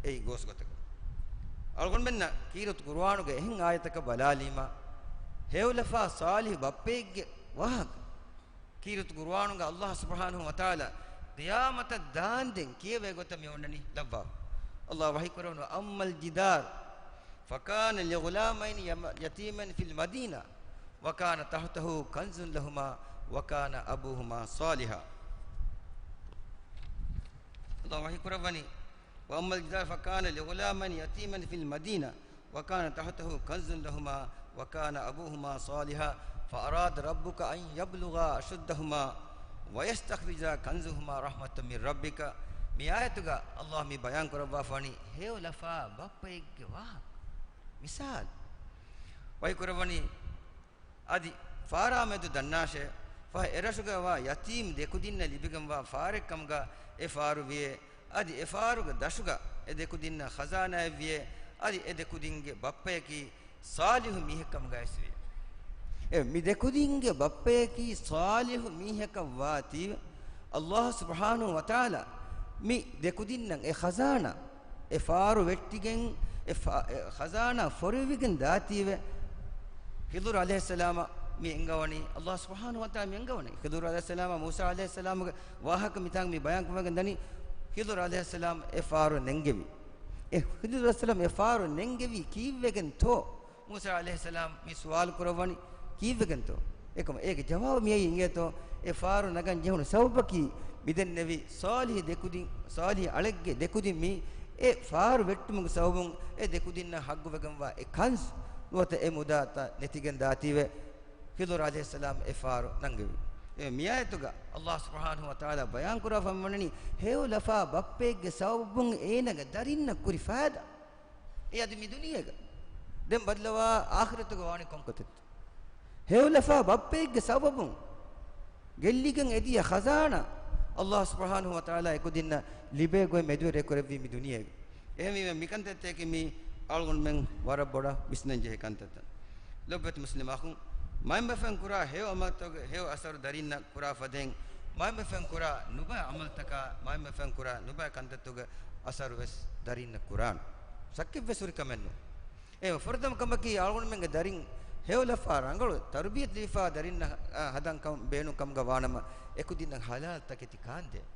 އެއީ ގޯސް ގޮތަކަށް. އަޅުގަނޑުމެންނަށް ކީރިތި ޤުރުއާނުގެ އެހެން އާޔަތަކަށް ބަލާލީމަ، ހެޔޮލަފާ ޞާލިޙު ބައްޕައެއްގެ ވާހަކަ. ކީރިތި ޤުރުއާނުގަ ﷲ ސުބްޙާނަހޫ ވަތަޢާލާ ޤިޔާމަތަށް ދާންދެން ކިޔެވޭ ގޮތަށް މި އޮންނަނީ ލައްވާފަ. ﷲ ވަޙީ ކުރައްވަނީ، "وأما الجدار فكان لغلامين يم-، يتيمين في المدينة وكان تحته كنز لهما وكان أبوهما صالحا." ﷲ ވަޙީ ކުރައްވަނީ، "وأما الجدار فكان لغلامين يتيمين في المدينة وكان تحته كنز لهما وكان أبوهما صالحا فأراد ربك أن يبلغا أشدهما ويستخرجا كنزهما رحمة من ربك." މި އާޔަތުގަ ﷲ މި ބަޔާން ކުރައްވާފަވަނީ ހެޔޮލަފާ ބައްޕައެއްގެ ވާހަކަ. މިސާލު ވަޙީ ކުރައްވަނީ، އަދި ފާރާ މެދު ދަންނާށޭ، ފަހެ އެރަށުގަވާ ޔަތީމް ދެކުދިންނަށް ލިބިގެންވާ ފާރެއްކަމުގަ އެ ފާރު ވިޔޭ، އަދި އެ ފާރުގެ ދަށުގަ އެ ދެކުދިންނަށް ޚަޒާނާއެއް ވިޔޭ، އަދި އެ ދެކުދިންގެ ބައްޕަޔަކީ ޞާލިޙު މީހެއްކަމުގައި ވެސް ވިޔޭ. އެ މި ދެކުދިންގެ ބައްޕަޔަކީ ޞާލިޙު މީހަކަށް ވާތީވެ، ﷲ ސުބްޙާނަހޫ ވަތަޢާލާ މި ދެކުދިންނަށް އެ ޚަޒާނާ، އެ ފާރު ވެއްޓިގެން އެ ފާ-، އެ ޚަޒާނާ ފޮރުވިގެން ދާތީވެ، ޚިޟުރު ޢަލައިހިއްސަލާމަށް މި އެންގަވަނީ، ﷲ ސުބްޙާނަހޫ ވަތަޢާލާ މި އެންގަވަނީ. ޚިޟުރު ޢަލައިހިއްސަލާމާ މޫސާ ޢަލައިހިއްސަލާމުގެ ވާހަކަ މިތާނގަ މި ބަޔާން ކުރައްވަގެން ދަނީ، ޚިޟުރު ޢަލައިހިއްސަލާމް އެ ފާރު ނެންގެވި. އެ ޚިޟުރު ޢަލައިހިއްސަލާމް އެ ފާރު ނެންގެވީ ކީއްވެގެންތޯ؟ މޫސާ ޢަލައިހިއްސަލާމް މި ސުވާލު ކުރައްވަނީ ކީއްވެގެންތޯ؟ އެކަމަ އޭގެ ޖަވާބު މިއައީ އިނގޭތޯ، އެ ފާރު ނަގަން ޖެހުނު ސަބަބަކީ މިދެންނެވި ޞާލިޙު ދެކުދިން، ޞާލިޙު އަޅެއްގެ ދެކުދިން މީ އެ ފާރު ވެއްޓުމުގެ ސަބަބުން އެ ދެކުދިންނަށް ޙައްޤުވެގެންވާ އެ ކަންޒު ނުވަތަ އެ މުދާތައް ނެތިގެން ދާތީވެ، ޚިޟުރު ޢަލައިހިއްސަލާމް އެ ފާރު ނަންގެވި. އެ މިއާޔަތުގަ ﷲ ސުބްޙާނަހޫ ވަތަޢާލާ ބަޔާން ކުރާފަ ވަނީ ހެޔޮލަފާ ބައްޕައެއްގެ ސަބަބުން އޭނާގެ ދަރިންނަށް ކުރި ފައިދާ. އެ އަދި މި ދުނިޔޭގަ. ދެން ބަދަލުވާ އާޚިރަތުގަ ވާނީ ކޮން ގޮތެއްތޯ؟ ހެޔޮލަފާ ބައްޕައެއްގެ ސަބަބުން ގެއްލިގެން އެދިޔަ ޚަޒާނާ ﷲ ސުބްޙާނަހޫ ވަތަޢާލާ އެކުދިންނަށް ލިބޭ ގޮތް މެދުވެރި ކުރެއްވީ މި ދުނިޔޭގަ. އެހެންވީމަ މިކަންތައްތަކީ މީ އަޅުގަނޑުމެން ވަރަށް ބޮޑަށް ވިސްނަން ޖެހޭ ކަންތައްތައް. ލޮބުވެތި މުސްލިމް އަޚުން، މައިންބަފައިން ކުރާ ހެޔޮ ޢަމަލުތަކުގެ ހެޔޮ އަސަރު ދަރިންނަށް ކުރާ ފަދައިން، މައިންބަފައިން ކުރާ ނުބައި ޢަމަލުތަކާ، މައިންބަފައިން ކުރާ ނުބައި ކަންތައްތަކުގެ އަސަރު ވެސް ދަރިންނަށް ކުރާނެ. ޝައްކެއް ވެސް ހުރި ކަމެއް ނޫން. އެ ފުރަތަމަ ކަމަކީ، އަޅުގަނޑުމެންގެ ދަރިން ހެޔޮލަފާ ރަނގަޅު ތަރުބިޔަތު ލިބިފާ ދަރިންނަށް ހަ-، ހަދަން ކަމަށް ބޭނުން ކަމުގަ ވާނަމަ، އެކުދިންނަށް ޙަލާލު ތަކެތި ކާންދޭން.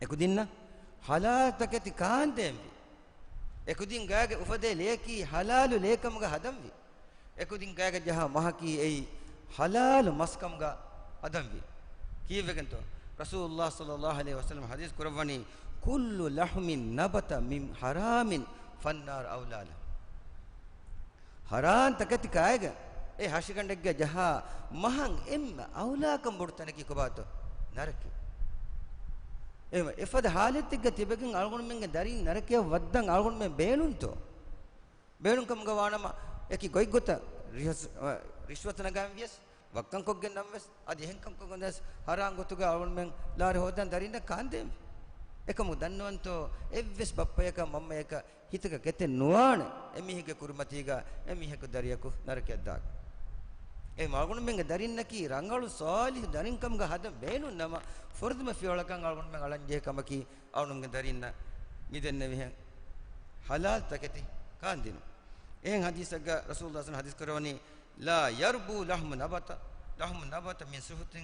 އެކުދިންނަށް ޙަލާލު ތަކެތި ކާންދޭންވީ. އެކުދިން ގާގެ އުފަދޭ ލެޔަކީ ޙަލާލު ލެޔެއް ކަމުގަ ހަދަންވީ. އެކުދިން ގާގަ ޖަހާ މަހަކީ އެއީ ޙަލާލު މަސް ކަމުގަ ހަދަންވީ. ކީއްވެގެންތޯ؟ ރަސޫލުﷲ ޞައްލަﷲ ޢަލައިހި ވަސައްލަމަ ޙަދީޘް ކުރައްވަނީ، "كل لحم نبت من حرام فالنار أولى له." ޙަރާން ތަކެތި ކާގެ އެ ހަށިގަނޑެއްގަ ޖަހާ މަހަށް އެންމެ އައުލާކަން ބޮޑު ތަނަކީ ކޮބާތޯ؟ ނަރަކަ. އެ، އެފަދަ ޙާލަތެއްގަ ތިބެގެން އަޅުގަނޑުމެންގެ ދަރިން ނަރަކަޔަށް ވައްދަން އަޅުގަނޑުމެން ބޭނުންތޯ؟ ބޭނުން ކަމުގަ ވާނަމަ، އެކި ގޮތްގޮތަށް ރިޝް-، ރިޝްވަތު ނަގާން ވިޔަސް، ވައްކަންކޮށްގެން ނަމަވެސް، އަދި އެހެންކަން ކޮށްގެން ވެސް ހަރާން ގޮތުގަ އަޅުގަނޑުމެން ލާރި ހޯދަން ދަރިންނަށް ކާންދޭން. އެކަމު ދަންނަވަންތޯ، އެއްވެސް ބައްޕަޔަކަށް މަންމަޔަކަށް ހިތަކަށް ކެތެއް ނުވާނެ، އެމީހެއްގެ ކުރިމަތީގަ އެމީހަކު ދަރިޔަކު ނަރަކަޔަށް ދާ. އެ އަޅުގަނޑުމެންގެ ދަރިންނަކީ ރަނގަޅު ޞާލިޙު ދަރިންކަމުގަ ހަދަން ބޭނުން ނަމަ، ފުރަތަމަ ފިޔަވަޅަކަށް އަޅުގަނޑުމެން އަޅަންޖެހޭ ކަމަކީ، އަޅުގަނޑުމެންގެ ދަރިންނަށް މިދެންނެވިހެން ޙަލާލު ތަކެތި ކާންދިނުން. އެހެން ޙަދީޘެއްގަ ރަސޫލުﷲ ޙަދީޘް ކުރައްވަނީ، "لا يربو لحم نبت، لحم نبت من سحت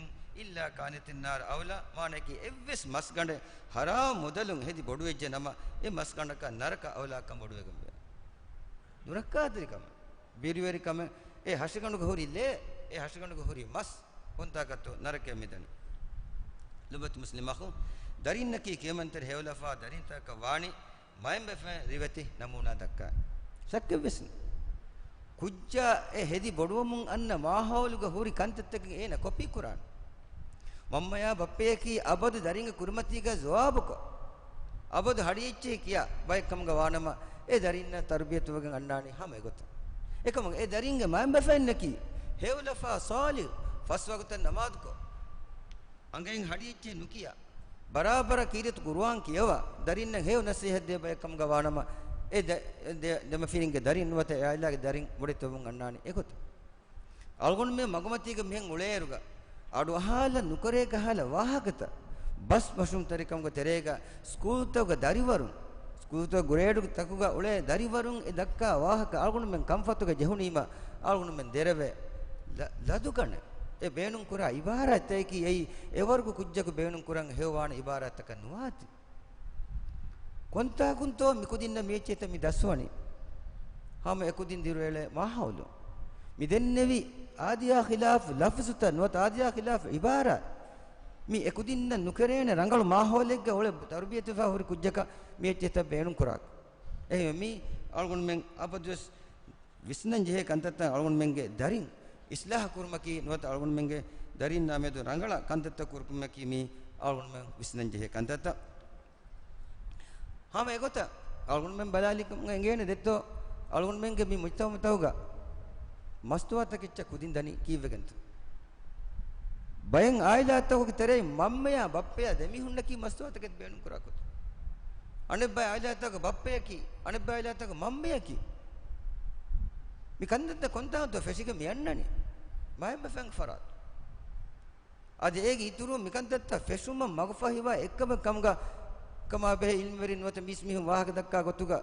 إلا كانت النار أولى." މާނައަކީ، އެއްވެސް މަސްގަނޑެއް ޙަރާމް މުދަލުން ހެދި ބޮޑުވެއްޖެ ނަމަ، އެ މަސްގަނޑަކަށް ނަރަކަ އައުލާކަން ބޮޑުވެގެންވޭ. ދުރައްކާތެރިކަމެއް، ބިރުވެރިކަމެއް، އެ ހަށިގަނޑުގަ ހުރި ލޭ، އެ ހަށިގަނޑުގަ ހުރި މަސް، ކޮންތާކަށްތޯ ނަރަކަޔަށް މިދަނީ؟ ލޮބުވެތި މުސްލިމް އަޚު، ދަރިންނަކީ ކިޔަމަންތެރި ހެޔޮލަފާ ދަރިންތަކަކަށް ވާނީ، މައިންބަފައިން ރިވެތި ނަމޫނާ ދައްކާ. ޝައްކެއްވެސް ނެތް. ކުއްޖާ އެ ހެދި ބޮޑުވަމުން އަންނަ މާހައުލުގަ ހުރި ކަންތައްތަކެއް އޭނަ ކޮޕީ ކުރާނެ. މަންމަޔާ ބައްޕަޔަކީ އަބަދު ދަރިންގެ ކުރިމަތީގަ ޖަވާބުކޮށް، އަބަދު ހަޑިއެއްޗެހި ކިޔާ ބައެއް ކަމުގަ ވާނަމަ، އެ ދަރިންނަށް ތަރުބިޔަތުވެގެން އަންނާނީ ހަމަ އެގޮތަށް. އެކަމަކު އެ ދަރިންގެ މައިންބަފައިންނަކީ ހެޔޮލަފާ ޞާލިޙު، ފަސް ވަގުތަށް ނަމާދުކޮށް، އަނގައިން ހަޑިއެއްޗެހި ނުކިޔާ، ބަރާބަރަށް ކީރިތި ޤުރުއާން ކިޔަވާ، ދަރިންނަށް ހެޔޮ ނަޞޭޙަތް ދޭ ބައެއް ކަމުގަ ވާނަމަ، އެ ދެ-، ދެ-، ދެމަފިރިންގެ ދަރިން ނުވަތަ އެ އާއިލާގެ ދަރިން ބޮޑެތިވަމުން އަންނާނީ އެގޮތަށް. އަޅުގަނޑުމެން މަގުމަތީގަ މިހެން އުޅޭއިރުގަ، އަޑުއަހާލަން ނުކެރޭ ކަހަލަ ވާހަކަތައް، ބަސް މަޝްރޫމްތެރިކަމުގެ ތެރޭގަ ސްކޫލްތަކުގެ ދަރިވަރުން، ސްކޫލްތަކުގެ ގްރޭޑުތަކުގަ އުޅޭ ދަރިވަރުން އެ ދައްކާ ވާހަކަ އަޅުގަނޑުމެން ކަންފަތުގަ ޖެހުނީމަ، އަޅުގަނޑުމެން ދެރަވޭ ލަ-، ލަދުގަނެ އެ ބޭނުންކުރާ އިބާރާތްތަކަކީ އެއީ އެވަރުގެ ކުއްޖަކު ބޭނުންކުރަން ހެޔޮވާނެ އިބާރާތްތަކަށް ނުވާތީ. ކޮންތާކުންތޯ މިކުދިންނަށް މިއެއްޗެހިތައް މި ދަސްވަނީ؟ ހަމަ އެކުދިން ދިރުއެޅޭ މާހައުލު. މި ދެންނެވި އާދިޔާ ޚިލާފު ލަފްޒުތައް ނުވަތަ އާދިޔާ ޚިލާފު އިބާރާތް މި އެކުދިންނަށް ނުކެރޭނެ ރަނގަޅު މާހައުލެއްގަ އުޅެ ތަރުބިޔަތުވެފަ ހުރި ކުއްޖަކަށް މި އެއްޗެހިތައް ބޭނުންކުރާކަށް. އެހެންވެ މީ އަޅުގަނޑުމެން އަބަދުވެސް ވިސްނަން ޖެހޭ ކަންތައްތައް، އަޅުގަނޑުމެންގެ ދަރިން އިސްލާހު ކުރުމަކީ ނުވަތަ އަޅުގަނޑުމެންގެ ދަރިންނާ މެދު ރަނގަޅަށް ކަންތައްތައް ކުރުކުމަކީ މީ އަޅުގަނޑުމެން ވިސްނަން ޖެހޭ ކަންތައްތައް. ހަމަ އެގޮތަށް އަޅުގަނޑުމެން ބަލާލިކަމުގަ އެނގޭނެ ދެއްތޯ، އަޅުގަނޑުމެންގެ މި މުޖްތަމަޢުތަކުގަ މަސްތުވާތަކެއްޗަށް ކުދިން ދަނީ ކީއްވެގެންތޯ؟ ބައެއް އާއިލާތަކުގެ ތެރެއިން މަންމަޔާ ބައްޕަޔާ ދެމީހުންނަކީ މަސްތުވާތަކެތި ބޭނުންކުރާ ގޮތަށް. އަނެއްބައި އާއިލާތަކުގެ ބައްޕަޔަކީ، އަނެއްބައި އާއިލާތަކުގެ މަންމަޔަކީ. މި ކަންތައްތައް ކޮންތާކުންތޯ ފެށިގެން މި އަންނަނީ؟ މައިންބަފައިން ފަރާތު. އަދި އޭގެ އިތުރުން މިކަންތައްތައް ފެށުމަށް މަގުފަހިވާ އެއްކަމެއް ކަމުގަ ކަމާ ބެހޭ އިލްމުވެރިން ނުވަތަ މީސްމީހުން ވާހަކަ ދައްކާ ގޮތުގަ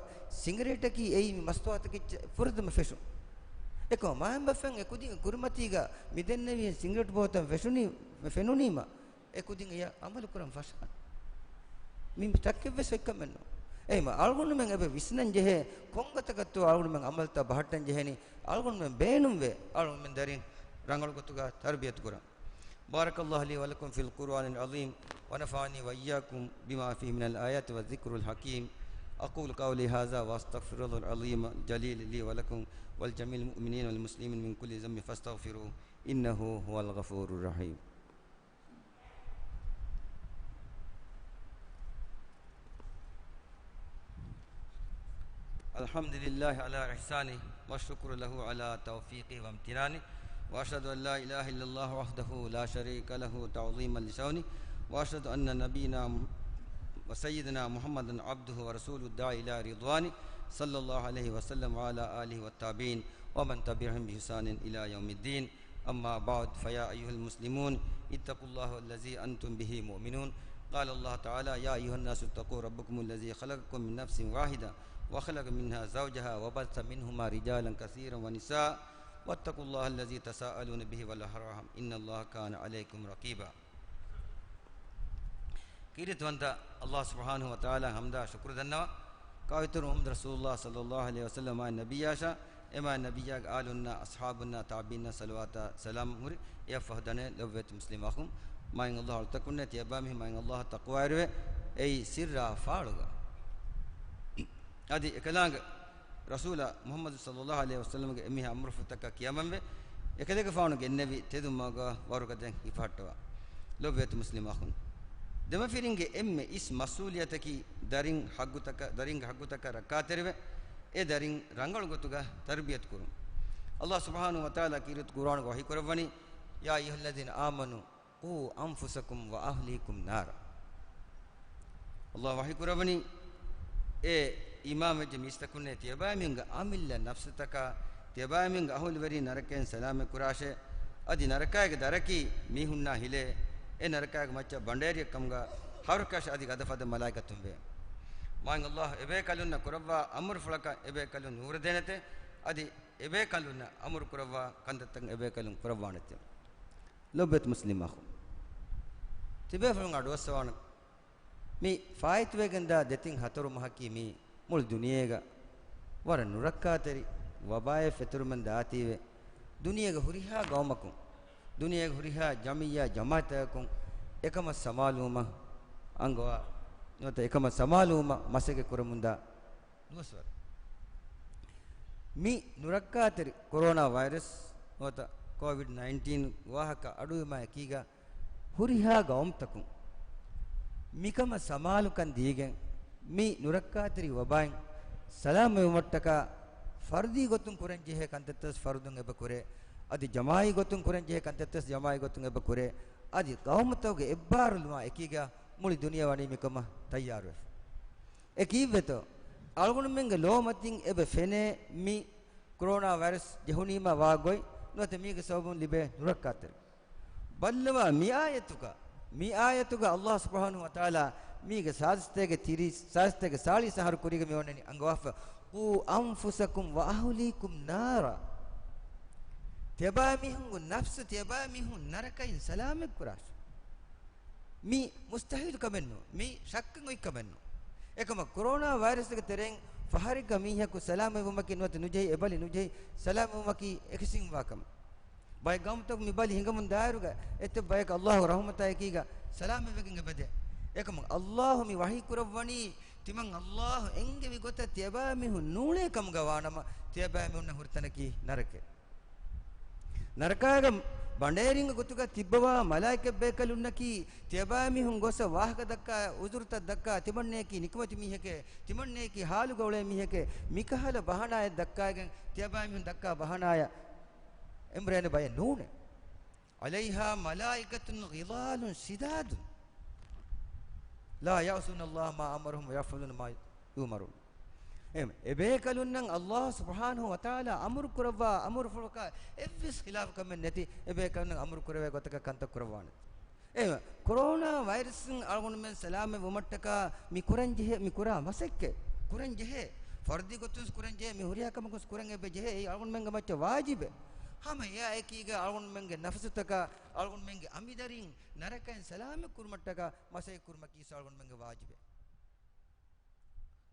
ސިނގަރޭޓަކީ އެއީ މި މަސްތުވާތަކެއްޗަށް ފުރަތަމަ ފެށުން. އެކަމަ މައިންބަފައިން އެކުދިން ކުރިމަތީގަ މި ދެންނެވިހެން ސިނގަރޭޓް ބޯތަން ފެށުނީ، ފެނުނީމަ އެކުދިން އެޔަށް އަމަލުކުރަން ފަށާނެ. މި ތަކެއްވެސް އެއްކަމެއް ނޫން. އެހެންވީމަ އަޅުގަނޑުމެން އެބަ ވިސްނަން ޖެހޭ ކޮންގޮތަކަށްތޯ އަޅުގަނޑުމެން އަމަލުތައް ބަހައްޓަން ޖެހެނީ، އަޅުގަނޑުމެން ބޭނުންވޭ އަޅުގަނޑުމެން ދަރިން ރަނގަޅު ގޮތުގަ ތަރުބިޔަތު ކުރަން. بارك الله لي ولكم في القرآن العظيم، ونفعني وإياكم بما فيه من الآيات والذكر الحكيم. أقول قولي هذا وأستغفر الله العظيم الجليل لي ولكم ولجميع المؤمنين والمسلمين من كل ذنب فاستغفروه، إنه هو الغفور الرحيم. الحمد لله على إحسانه، والشكر له على توفيقه وامتنانه، وأشهد أن لا إله إلا الله وحده لا شريك له تعظيما لشأنه، وأشهد أن نبينا وسيدنا محمدا عبده ورسوله الداعي إلى رضوانه، صلى الله عليه وسلم وعلى آله والتابعين ومن تبعهم بإحسان إلى يوم الدين. أما بعد، فيا أيها المسلمون، اتقوا الله الذي أنتم به مؤمنون. قال الله تعالى: يا أيها الناس اتقوا ربكم الذي خلقكم من نفس واحدة وخلق منها زوجها وبث منهما رجالا كثيرا ونساء واتقوا الله الذي تساءلون به والأرحام إن الله كان عليكم رقيبا. ކީރިތިވަންތަ ﷲ ސުބްޙާނަހޫ ވަތަޢާލާ ޙަމްދާ ޝުކުރު ދަންނަވަން. ކާވެތުރު މުޙައްމަދު ރަސޫލުﷲ ޞައްލަﷲ ޢަލައިހި ވަސައްލަމާއި ނަބިއްޔާށާ، އެމާ ނަބިއްޔާގެ އާލުންނާ، އަޞްޙާބުންނާ، ތާބިޢީންނާ ޞަލަވާތާ ސަލާމް ހުރި، އެއަށްފަހު ދަނެ ލޮބުވެތި މުސްލިމް އަޚުން، މާތް ﷲ އަޅުތަކުންނޭ ތިޔަބައިމީހުން މާތް ﷲ އަށް ތަޤްވާވެރިވެ، އެއީ ސިއްރާ ފާޅުގަ. އަދި އެކަލާނގެ ރަސޫލާ މުޙައްމަދު ޞައްލަﷲ ޢަލައިހި ވަސައްލަމްގެ އެންމެހާ އަމުރުފުޅުތަކާ ކިޔަމަންވެ، އެކަލޭގެފާނު ގެންނެވި ތެދު މަގަށް ވަރުގަދައިން ހިފަހައްޓަވާ. ލޮބުވެތި މުސްލިމް އަޚުން، ދެމަފިރިންގެ އެންމެ އިސް މަސްއޫލިއްޔަތަކީ ދަރިން ޙައްޤުތަކަށް، ދަރިންގެ ޙައްޤުތަކަށް ރައްކާތެރިވެ، އެ ދަރިން ރަނގަޅު ގޮތުގަ ތަރުބިޔަތު ކުރުން. ﷲ ސުބްޙާނަހޫ ވަތަޢާލާ ކީރިތި ޤުރުއާނުގަ ވަޙީކުރައްވަނީ، يا أيها الذين آمنوا قوا أنفسكم وأهليكم نارا. ﷲ ވަޙީކުރައްވަނީ، އޭ އީމާންވެއްޖެ މީސްތަކުންނޭ، ތިޔަބައިމީހުންގެ އަމިއްލަ ނަފްސުތަކާ، ތިޔަބައިމީހުންގެ އަހުލުވެރީން ނަރަކައިން ސަލާމަތް ކުރާށޭ. އަދި ނަރަކާގެ ދަރަކީ މީހުންނާ ހިލޭ. އެ ނަރަކާގެ މައްޗަށް ބަނޑޭރިއަށް ކަމުގަ ހަރުކަށި އަދި ގަދަފަދަ މަލާއިކަތުން ވޭ. މާތް ﷲ އެބޭކަލުންނަށް ކުރައްވާ އަމުރުފުޅަކަށް އެބޭކަލުން ނޫރުދޭނެތެ. އަދި އެބޭކަލުންނަށް އަމުރު ކުރައްވާ ކަންތައްތައް އެބޭކަލުން ކުރައްވާނެތެ. ލޮބުވެތި މުސްލިމް އަޚުން، ތިބޭފުޅުން އަޑުއައްސަވާނަން. މި ފާއިތުވެގެންދާ ދެތިން ހަތަރު މަހަކީ މީ މުޅި ދުނިޔޭގަ ވަރަށް ނުރައްކާތެރި ވަބާއެއް ފެތުރުމެން ދާތީވެ، ދުނިޔޭގެ ހުރިހާ ގައުމަކުން، ދުނިޔޭގެ ހުރިހާ ޖަމިއްޔާ ޖަމާޢަތްތަކަކުން އެކަމަށް ސަމާލުވުމަށް އަންގަވާ، ނުވަތަ އެކަމަށް ސަމާލުވުމަށް މަސައްކަތް ކުރަމުންދާ ދުވަސްވަރު. މި ނުރައްކާތެރި ކޮރޯނާ ވައިރަސް ނުވަތަ ކޯވިޑް ނައިންޓީން ވާހަކަ އަޑުއިވުމާ އެކީގަ ހުރިހާ ގައުމުތަކުން މިކަމަށް ސަމާލުކަން ދީގެން، މި ނުރައްކާތެރި ވަބާއިން ސަލާމަތްވުމަށްޓަކާ ފަރުދީ ގޮތުން ކުރަންޖެހޭ ކަންތައްތައް ފަރުދުން އެބަ ކުރޭ. އަދި ޖަމާޢީ ގޮތުން ކުރަންޖެހޭ ކަންތައްތައް ޖަމާޢީ ގޮތުން އެބަ ކުރޭ. އަދި ގައުމުތަކުގެ އެއްބާރުލުމާ އެކީގަ މުޅި ދުނިޔެ ވަނީ މިކަމަށް ތައްޔާރުވެފަ. އެ ކީއްވެތޯ؟ އަޅުގަނޑުމެންގެ ލޯމަތިން އެބަ ފެނޭ މި ކޮރޯނާ ވައިރަސް ޖެހުނީމާ ވާ ގޮތް ނުވަތަ މީގެ ސަބަބުން ލިބޭ ނުރައްކާތެރި. ބައްލަވާ މި އާޔަތުގަ، މި އާޔަތުގަ ﷲ ސުބްޙާނަހޫ ވަތަޢާލާ މީގެ ސާދަސްތޭގެ ތިރީސް، ސާދަސްތޭގެ ސާޅީސް އަހަރު ކުރީގަ މި ވަންނަނީ އަންގަވާފަ، "قوا أنفسكم وأهليكم نارا." ތިޔަބައިމީހުންގެ ނަފްސު، ތިޔަބައިމީހުން ނަރަކައިން ސަލާމަތް ކުރާށި. މީ މުސްތަޙީލު ކަމެއް ނޫން. މީ ޝައްކެއް އޮތް ކަމެއް ނޫން. އެކަމަށް ކޮރޯނާ ވައިރަސްގެ ތެރެއިން ފަހަރެއްގަ މީހަކު ސަލާމަތްވުމަކީ ނުވަތަ ނުޖެހި، އެ ބަލި ނުޖެހި، ސަލާމަތްވުމަކީ އެކަށީގެންވާ ކަމެއް. ބައެއް ގައުމުތަކު މި ބަލި ހިނގަމުން ދާއިރުގަ އެތައް ބަޔަކަށް ﷲގެ ރަޙުމަތާ އެކީގަ ސަލާމަތްވެގެން އެބަދޭ. އެކަމަށް ﷲ މި ވަޙީ ކުރައްވަނީ، ތިމަން ﷲ އެންގެވި ގޮތަށް ތިޔަބައިމީހުން ނޫޅޭ ކަމުގަ ވާނަމަ، ތިޔަބައިމީހުންނަށް ހުރި ތަނަކީ ނަރަކައެއް. ނަރަކާގެ ބަނޑޭރިންގެ ގޮތުގަ ތިއްބަވާ މަލާއިކަތްބޭކަލުންނަކީ، ތިޔަބައިމީހުން ގޮސް ވާހަކަ ދައްކާ، އުޒުރުތައް ދައްކާ، ތިމަންނަޔަކީ ނިކަމެތި މީހެކޭ، ތިމަންނަޔަކީ ހާލުގަ އުޅޭ މީހެކޭ، މިކަހަލަ ބަހަނާއެއް ދައްކާގެން، ތިޔަބައިމީހުން ދައްކާ ބަހަނާއަށް އެނބުރޭނެ ބައެއް ނޫނޭ. عليها ملائكة غلاظ شداد لا يعصون الله ما أمرهم ويفعلون ما يؤمرون. އެ، އެބޭކަލުންނަށް ﷲ ސުބްޙާނަހޫ ވަތަޢާލާ އަމުރު ކުރައްވާ އަމުރުފުޅަކާ އެއްވެސް ޚިލާފު ކަމެއް ނެތި، އެބޭކަލުންނަށް އަމުރު ކުރެވޭ ގޮތަކަށް ކަންތައް ކުރައްވާނެ. އެ، ކޮރޯނާ ވައިރަސްއިން އަޅުގަނޑުމެން ސަލާމަތް ވުމަށްޓަކާ މި ކުރަން ޖެހޭ، މި ކުރާ މަސައްކަތް ކުރަން ޖެހޭ، ފަރުދީ ގޮތުން ކުރަން ޖެހޭ، މި ހުރިހާ ކަމަކުން ކުރަން އެބަ ޖެހޭ، އެއީ އަޅުގަނޑުމެންގެ މައްޗަށް ވާޖިބެއް. ހަމަ އެއާ އެކީގަ އަޅުގަނޑުމެންގެ ނަފްސުތަކާ، އަޅުގަނޑުމެންގެ އަނބިދަރިން ނަރަކައިން ސަލާމަތް ކުރުމަށްޓަކާ މަސައްކަތް ކުރުމަކީ އަޅުގަނޑުމެންގެ ވާޖިބެއް.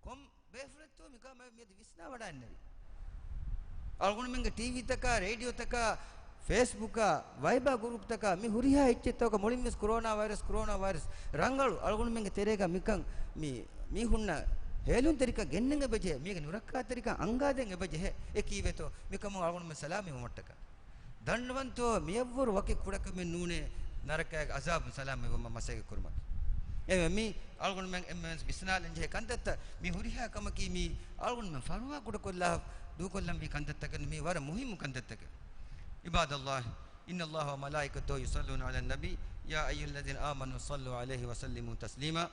ކޮން ބޭފުޅެއްތޯ މިކަމަށް މިއަދު ވިސްނާ ވަޑައިންނެވި؟ އަޅުގަނޑުމެންގެ ޓީވީތަކާ، ރޭޑިއޯތަކާ، ފޭސްބުކާ، ވައިބާ ގުރޫޕްތަކާ މި ހުރިހާ އެއްޗެއްތޯކަ މުޅިންވެސް ކޮރޯނާ ވައިރަސް، ކޮރޯނާ ވައިރަސް ރަނގަޅު އަޅުގަނޑުމެންގެ ތެރޭގަ މިކަން މި، މީހުންނަށް ހޭލުންތެރިކަން ގެންނަން އެބަޖެހޭ، މީގެ ނުރައްކާތެރިކަން އަންގާދޭން އެބަޖެހޭ. އެ ކީއްވެތޯ؟ މިކަމުން އަޅުގަނޑުމެން ސަލާމަތްވުމަށްޓަކާ. ދަންނަވަންތޯ މިއަށްވުރެ ވަކި ކުޑަކަމެއް ނޫނޭ ނަރަކައިގެ އަޒާބުން ސަލާމަތްވުމަށް މަސައްކަތް ކުރުމަކީ. އެހެންވެ މި އަޅުގަނޑުމެން އެންމެން ވިސްނާލަން ޖެހޭ ކަންތައްތައް މި ހުރިހާ ކަމަކީ މި އަޅުގަނޑުމެން ފަރުވާ ކުޑަކޮށްލާ ދޫކޮށްލަންވީ ކަންތައްތަކެއް ނޫން، މީ ވަރަށް މުހިއްމު ކަންތައްތަކެއް. عباد الله، إن الله وملائكته يصلون على النبي يا أيها الذين آمنوا صلوا عليه وسلموا تسليما.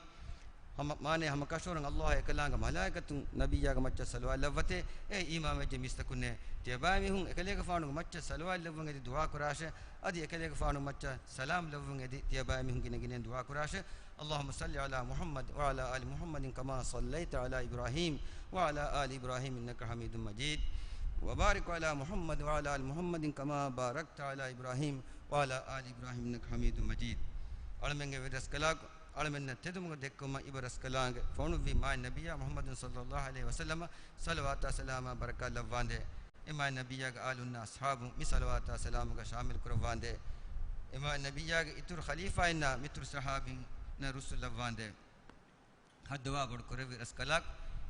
ހަމަ، މާނައީ ހަމަ ކަށަވަރުން ﷲ އާއި އެކަލާނގެ މަލާއިކަތުން ނަބިއްޔާގެ މައްޗަށް ޞަލަވާތް ލައްވަތޭ، އޭ އީމާންވެއްޖެ މީސްތަކުންނޭ، ތިޔަބައިމީހުން އެކަލޭގެފާނުގެ މައްޗަށް ޞަލަވާތް ލެއްވުން އެދި ދުޢާ ކުރާށޭ، އަދި އެކަލޭގެފާނުގެ މައްޗަށް ސަލާމް ލެއްވުން އެދި ތިޔަބައިމީހުން ގިނަ ގިނައިން ދުޢާ ކުރާށޭ. اللهم صل على محمد وعلى آل محمد كما صليت على إبراهيم وعلى آل إبراهيم إنك حميد مجيد. وبارك على محمد وعلى آل محمد كما باركت على إبراهيم وعلى آل إبراهيم إنك حميد مجيد. އަޅަމެންގެ ވެރިރަސްކަލާކޮ، އަޅަމެންނަށް ތެދުމަގު ދެއްކުމަށް އިބަ ރަސްކަލާނގެ ފޮނުއްވި މާތް ނަބިއްޔާ މުޙައްމަދު ޞައްލައްލާހު ޢަލައިހި ވަސައްލަމަށް ޞަލަވާތާ ސަލާމާ ބަރަކާތް ލައްވާނދޭ. އެ މާތް ނަބިއްޔާގެ އާލުންނާ އަޞްޙާބުން މި ޞަލަވާތާ ސަލާމުގަ ޝާމިލް ކުރައްވާނދޭ. އެ މާތް ނަބިއްޔާގެ އިތުރު ޚަލީފާއިންނާ މިތުރު ޞަޙާބީންނަށް ރުއްސުން ލައްވާނދޭ. ހައްދަވާ ބޮޑު ކުރެއްވި ރަސްކަލާކޮ،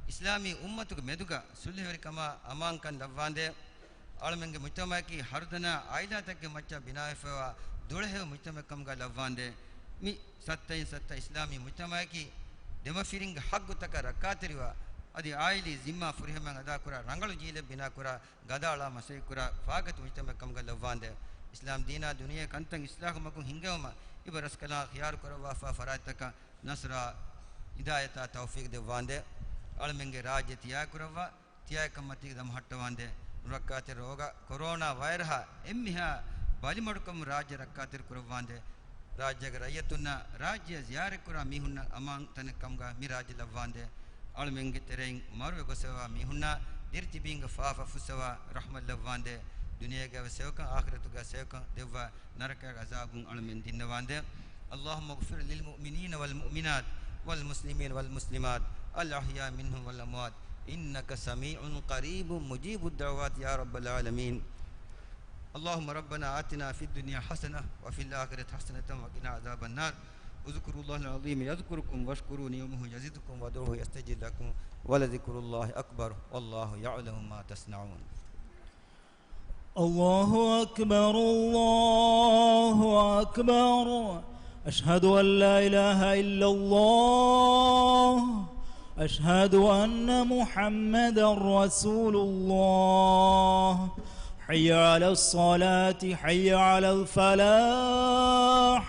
އިސްލާމީ އުއްމަތުގެ މެދުގަ ޞުލްޙުވެރިކަމާ އަމާންކަން ލައްވާނދޭ. އަޅަމެންގެ މުޖްތަމަޢަކީ ހަރުދަނާ ޢާއިލާތަކުގެ މައްޗަށް ބިނާވެފައިވާ ދުޅަހެޔޮ މުޖްތަމަޢެއް ކަމުގަ ލައްވާނދޭ. މި ސައްތައިން ސައްތަ އިސްލާމީ މުޖްތަމަޢަކީ ދެމަފިރިންގެ ޙައްޤުތަކަށް ރައްކާތެރިވާ، އަދި ޢާއިލީ ޒިންމާ ފުރިހަމައިން އަދާކުރާ ރަނގަޅު ޖީލެއް ބިނާކުރާ، ގަދައަޅާ މަސައްކަތްކުރާ ފާގަތި މުޖްތަމަޢެއް ކަމުގަ ލައްވާނދޭ. އިސްލާމް ދީނާ ދުނިޔެ ކަންތައް އިޞްލާޙު މަގުން ހިންގެވުމަށް އިބަ ރަސްކަލާނގެ ޚިޔާރު ކުރައްވާފާ ފަރާތްތަކަށް ނަޞްރާ، ހިދާޔަތާ ތައުފީޤު ދެއްވާނދޭ. އަޅަމެންގެ ރާއްޖެ ތިޔާކުރައްވާ، ތިޔާއި ކަންމަތީގަ ދަމަހައްޓަވާނދޭ. ނުރައްކާތެރި ރޯގާ ކޮރޯނާ ވައިރަހާ އެންމެހާ ބަލިމަޑުކަމުން ރާއްޖެ ރައްކާތެރި ކުރައްވާނދޭ. ރާއްޖޭގެ ރައްޔިތުންނަށް ރާއްޖެއަށް ޒިޔާރަތްކުރާ މީހުންނަށް އަމާން ތަނެއް ކަމުގަ މި ރާއްޖެ ލައްވާނދޭ. އަޅަމެންގެ ތެރެއިން މަރުވެ ގޮސްފައިވާ މީހުންނާ ދިރިތިބީންގެ ފާފަ ފުއްސަވާ ރަޙްމަތް ލައްވާނދޭ. ދުނިޔޭގައި ސެވިކަން އާޚިރަތުގައި ސެވިކަން ދެއްވާ ނަރަކައިގެ ޢަޒާބުން އަޅަމެން ދިންނަވާނދޭ. اللهم اغفر للمؤمنين والمؤمنات والمسلمين والمسلمات الأحياء منهم والأموات إنك سميع قريب مجيب الدعوات يا رب العالمين. اللهم ربنا آتنا في الدنيا حسنة وفي الآخرة حسنة وقنا عذاب النار. اذكروا الله العظيم يذكركم واشكروه نعمه يزدكم وادعوه يستجب لكم ولذكر الله أكبر والله يعلم ما تصنعون. الله أكبر، الله أكبر. أشهد أن لا إله إلا الله. أشهد أن محمدا رسول الله. حي على الصلاة، حي على الفلاح.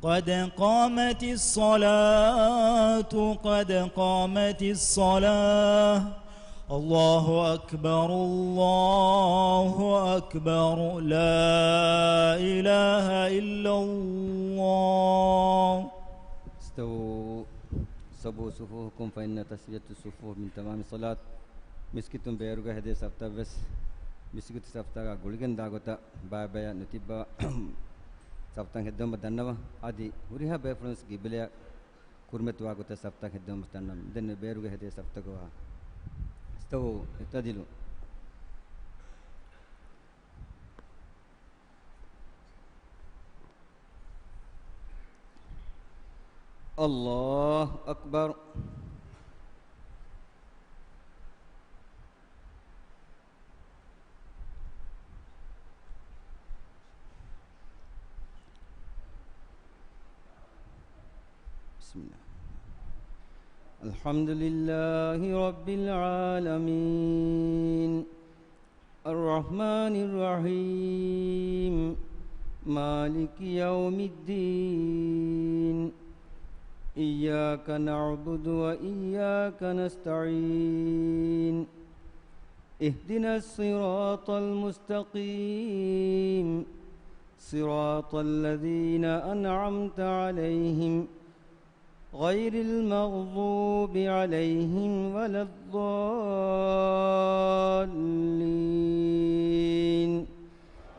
قد قامت الصلاة، قد قامت الصلاة. الله أكبر، الله أكبر، لا إله إلا الله. استووا، صوّبوا صفوفكم فإن تسوية الصفوف من تمام الصلاة. މިސްކިތުން ބޭރުގަ ހެދޭ ސަފްތައްވެސް މިސްކިތު ސަފްތަކާ ގުޅިގެން ދާ ގޮތަށް ބައިބަޔަށް ނުތިއްބާ ސަފްތައް ހެއްދެވުމަށް ދަންނަވަން. އަދި ހުރިހާ ބޭފުޅުންވެސް ގިބިލަޔަށް ކުރިމަތިވާ ގޮތަށް ސަފްތައް ހެއްދެވުމަށް ދަންނަވަން. ދެން ބޭރުގަ ހެދޭ ސަފްތަކުގަ ވާ. استووا، اعتدلوا. الله أكبر. بسم الله. الحمد لله رب العالمين. الرحمن الرحيم. مالك يوم الدين. إياك نعبد وإياك نستعين. اهدنا الصراط المستقيم. صراط الذين أنعمت عليهم غير المغضوب عليهم ولا الضالين.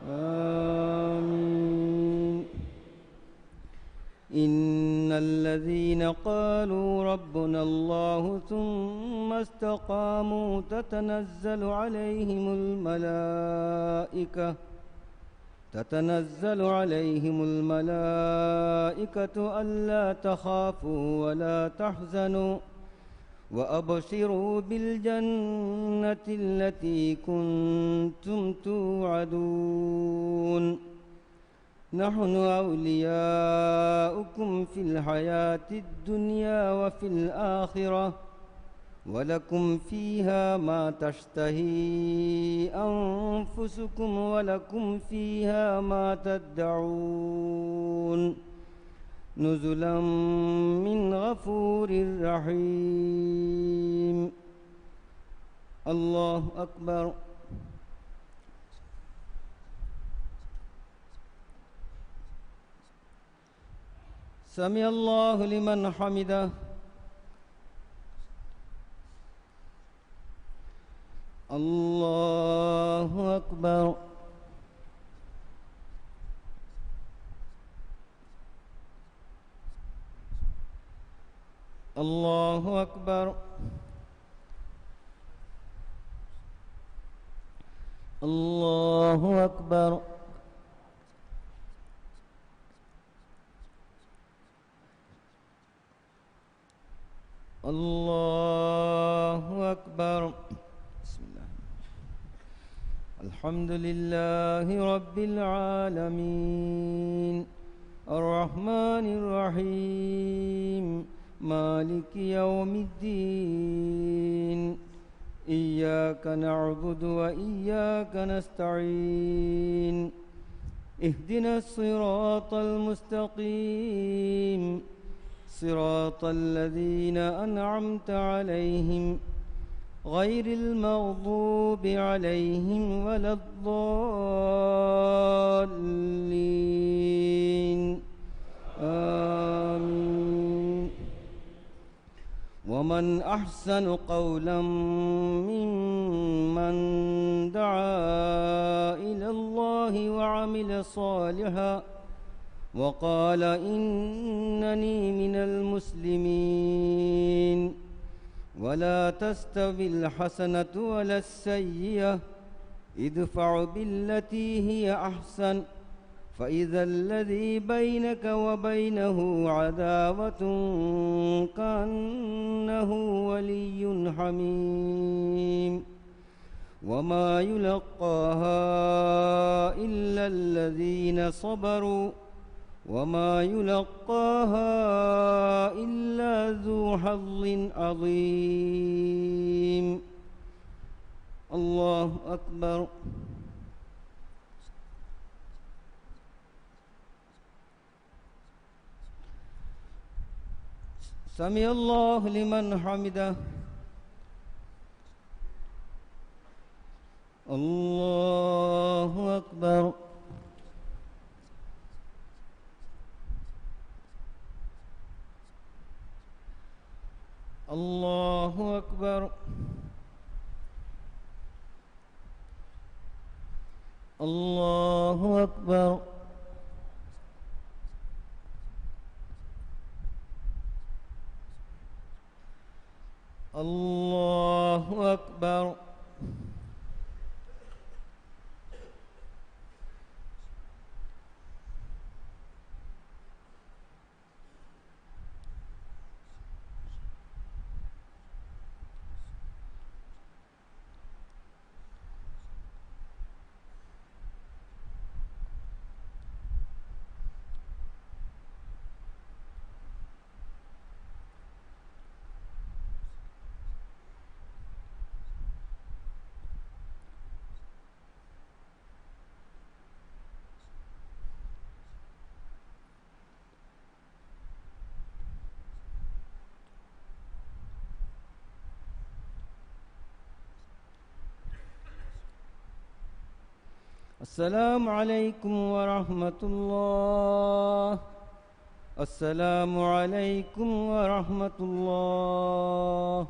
آمين. إن الذين قالوا ربنا الله ثم استقاموا تتنزل عليهم الملائكة تتنزل عليهم الملائكة ألا تخافوا ولا تحزنوا وأبشروا بالجنة التي كنتم توعدون. نحن أولياؤكم في الحياة الدنيا وفي الآخرة، ولكم فيها ما تشتهي أنفسكم ولكم فيها ما تدعون، نزلا من غفور رحيم. الله أكبر. سمع الله لمن حمده. الله أكبر. الله أكبر. الله أكبر. الله أكبر. بسم الله. الحمد لله رب العالمين. الرحمن الرحيم. مالك يوم الدين. إياك نعبد وإياك نستعين. اهدنا الصراط المستقيم. صراط الذين أنعمت عليهم غير المغضوب عليهم ولا الضالين. آمين. ومن أحسن قولا ممن دعا إلى الله وعمل صالحا وقال إنني من المسلمين. ولا تستوي الحسنة ولا السيئة ادفع بالتي هي أحسن فإذا الذي بينك وبينه عداوة كأنه ولي حميم. وما يلقاها إلا الذين صبروا وما يلقاها إلا ذو حظ عظيم. الله أكبر. سمع الله لمن حمده. الله أكبر. الله أكبر. الله أكبر. الله أكبر. السلام عليكم ورحمة الله. السلام عليكم ورحمة الله.